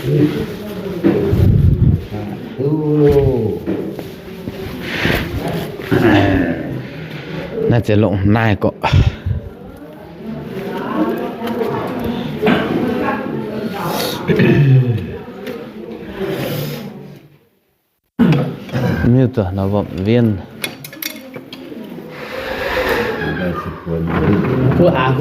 Naaiv ziouc longc naaiv gorqv. Miuc zuqc nor womc wienh. Hungh aqv.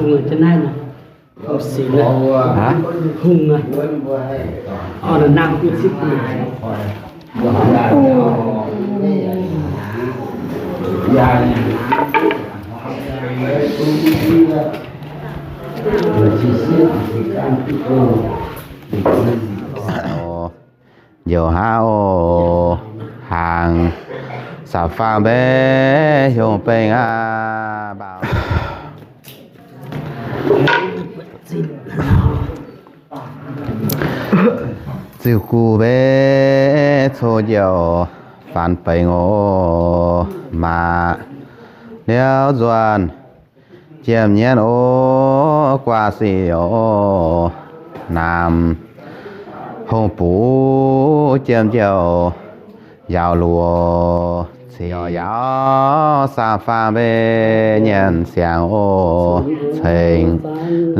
Njoux haav oc. Hnaangx saauv faang mbenc hiuv bengx aqv. Ziuh guv mbenc cou njoux faanx bengx oc. Maac liuz nzuonx jiem nyienv oc, guaav sic oc. Naamh hungh buv jiem njoux yaauc luoqc, cingx yaauc saauv faang mbenc nyienx siangx oc. Ceng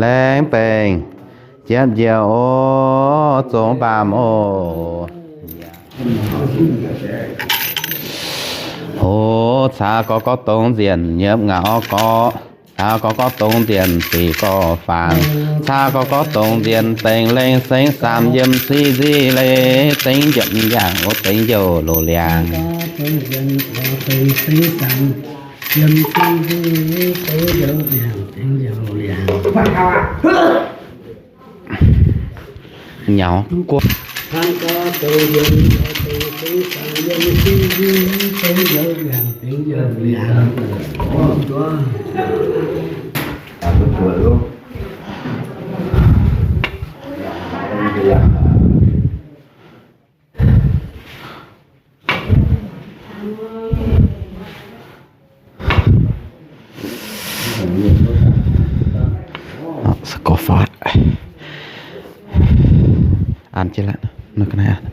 laengz bengx jiem njoux oc, zong mbaamh oc. Hoc caa gorx gorx dongh nzienc nyiemv ngaanc orv gorx. Caa gorx gorx dongh nzienc deic gorx faang. Caa gorx gorx dongh nzienc dengh lengh sengx saamh yiem si nziv leiz dengh njiepv yangh wuov dengh njoux loz liangx. Nyaux guoqv. Gorx faatv an jienv la'nor ga'naaiv an.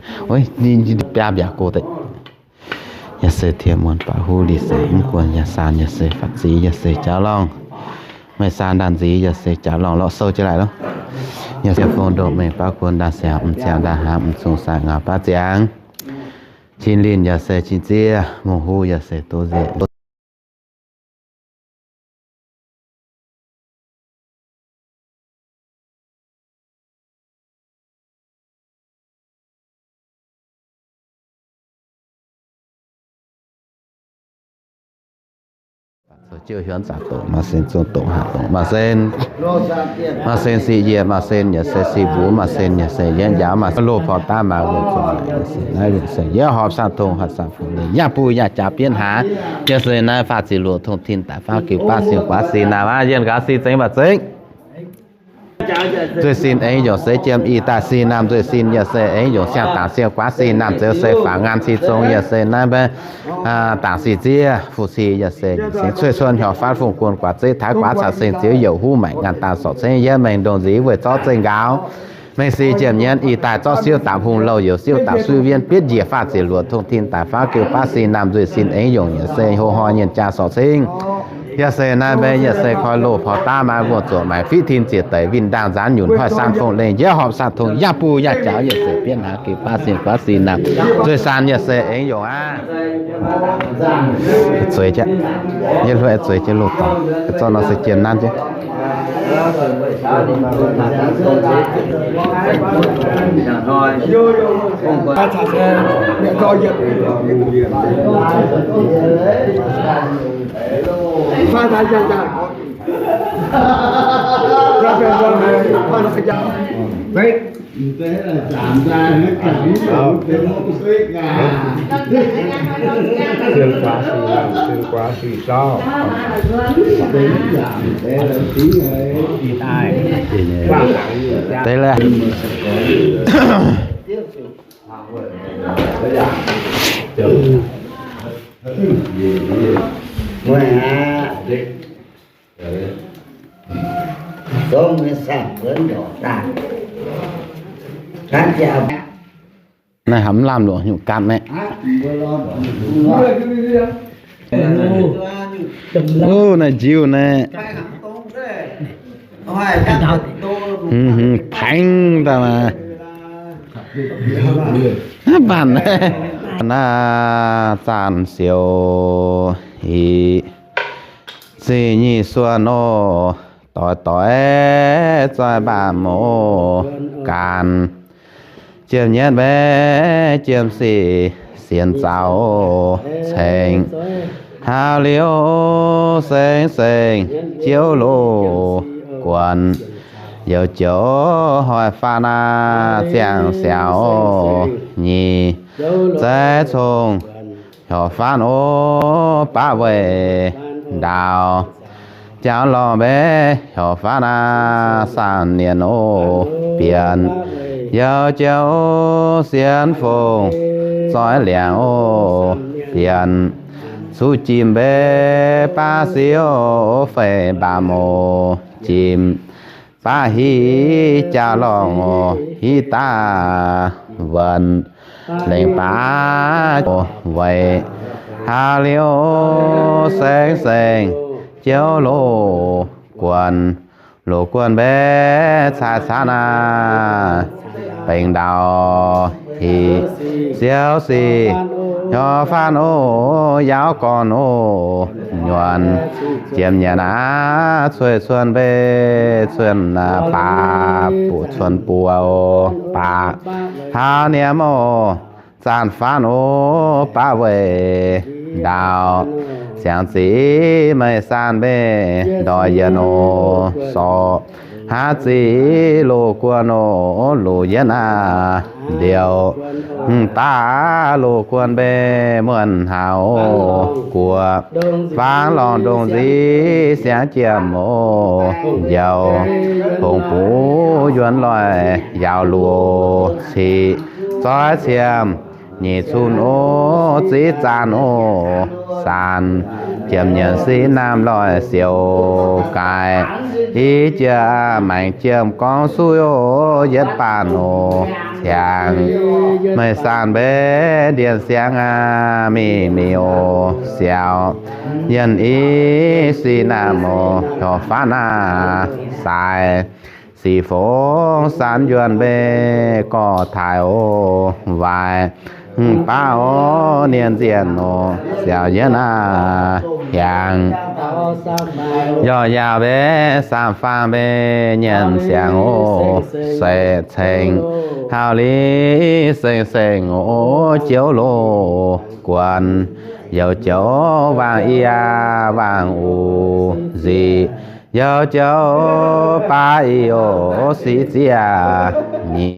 Biaa mbiaauc go deix. Yaac se tie muonz baac huv li seix mv guon yaac saan yaac se fatv zic yaac se jauv lorngh. Meih saan ndaanh nziez yaac se jauv lorngh lorqc sou jienv laaix lorqc. Yaac se fong ndoqc mengh baav guon ndaanh siangx m'ziangx ndaanh hnamv m'zung sai ngau baav ziangx. Cin linh yaac se cin ziev mungh huv yaac se doz nzieqc. Zoux jiouv hiuonv zaqc doqc maaih sin, zungv doqc haaix doqc maaih sin. Maaih sin siqv yiec, maaih sin yaac se siqv mbuv, maaih sin yaac se yietv njaaux, maaih sin loz porv daav maaih wuonh zuqc naaic yaac se naaiv yaac se yietv horpc saah tongx hatc saah fungx leiz yaac buv yaac jaax bienv haaix. Yaac se naaiv faah ziqc luoqc tongx tin daic faanv gux baav sin guaav sin naamh aqv. Yienh gaax sin zengx maaih zengx. Nzueic sin aengx yaac se jiem ih daaih sin naamh nzueic sin yaac se aengx yaac siang-dangc siang-guaav sin naamh ziouc se faaux ngaan sin zong yaac se naaiv mbaeqv dangc sin ziev fu-ci yaac se cueiv cuon hnyouv faatv fungx guon guaax zeiv taaix guaax caux seng ziouv youc huv maengc ngaan daaih sorc cengv yietv mengh ndongh nziv weic zorqv zengh nqaaux. Mengh si jiem nyienv ih daaih zorqv siouv daapc hungh louh youc siouv daapc suiv wienv bietv njiec faah ziqc luoqc tongx tin daic faanv gux baav sin naamh nzueic sin aengx yaac se ho hnoi nyienh jaa sorc cengv. Yaac se naaiv mbaeqv yaac se koi loz porv daav maaih wuonh zuqc maengc fiqv tin ziec deic winh ndaangh nzaanx nyunc hoic saan fongc lengh njiec horpc saah tongx yaac buv yaac jaax yaac se bietv haaix gux baav sin guaav sin naamh nzueic saan yaac se aengx yaac aqv. Zueiz jienv, yie hluoqv zueiz jienv loz-dorngx, zorqv nor se jiem nanv jienv. Sin guaax sin naamh, sin guaax sin saauv. Deix le. Zungv mienh saah mbuonx ndorqc daaih. Naaiv hnamv lamh loc nyungc ganh naaiv. Ov, naaiv njiu naaiv. Paengx daaih naaiv. Naaiv banh naaiv, zaanc siouc hic, zingh nyic suonc oc, doix doix zoih mbaamh oc, gaanv jiem nyienv mbaeqv jiem sic sienx zaux ceng. Haaix liuz seng seng jiouv loz guonc, youz joux hoic faanv aav ziangh siaaux nyic, zeiv cong heuc faanv oc baav weih ndaauv. Jangx lorh mbaeqv heuc faanv aav saanh nienc oc bienx. Youz joux sienx fongc zoih liangx oc bienx. Cuqv jimv mbaeqv baav siouv feix mbaamv oc, jimv baav hiv jaa lorngh oc, hiv daav wuonc lengc baav weic. Haaix liuz seng seng jiouv loz guonc, loz guonc mbaeqv cai caanv aav baengx ndaauv hic, siouv sic heuc faanv oc, yaauv gorn oc nyuonh, jiem nyanc aav cueiv cuonx mbaeqc cuonx baac, buoqc cuonx buoz baac, hlauv niemv oc, zaanc faanv oc baav weih ndaauv. Siangx ziqc meih saanh mbaeqc ndortv yienx oc, sorc haav ziqc loz guonc oc, loz yienv aav liouh. Mv baac loz guonc mbaeqc muonc haaix oc, guoqv fangx lorngh ndongc nzic siangx jiem oc, njoux hongx buv yuonx loic yaauc luoqc ciqv, zoix ciemx nyic cun oc, ziqv zaanc oc, saanc jiem nyienc siqv naamh loic siouc gaaix, i jiex maengx jiem gorngv suiv oc, yietv baanh oc, ciangx meih saanh mbaeqv ndienh siangx aav mingh miuc siaaux, yienh i siqv naamh oc, heuc faanv aav saaix. Siqv fongx saanv yuonh mbaeqc gorx taaix oc, waaic mv baac oc, nienx nzienh oc, siaaux yienv aav hiaangx. Yaac yaac mbaeqc saam-faang mbaeqc nyienc siangx oc, se ceng hauh li seng-seng oc, jouv loz guonc, youz joux waangc i aav waangc uc nzic, youz joux baav i oc, siqv ziqv aav nyic.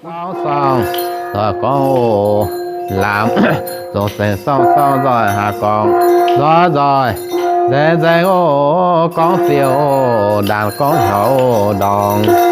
Gorngv sorng nzoih gorngv oc, laamz zongc seix sorng sorng nzoih haaix gorngv nzoih nzoih nzaeng nzaeng oc, gorngv ziouc oc, ndaangc gorngv hnyouv ndorngx.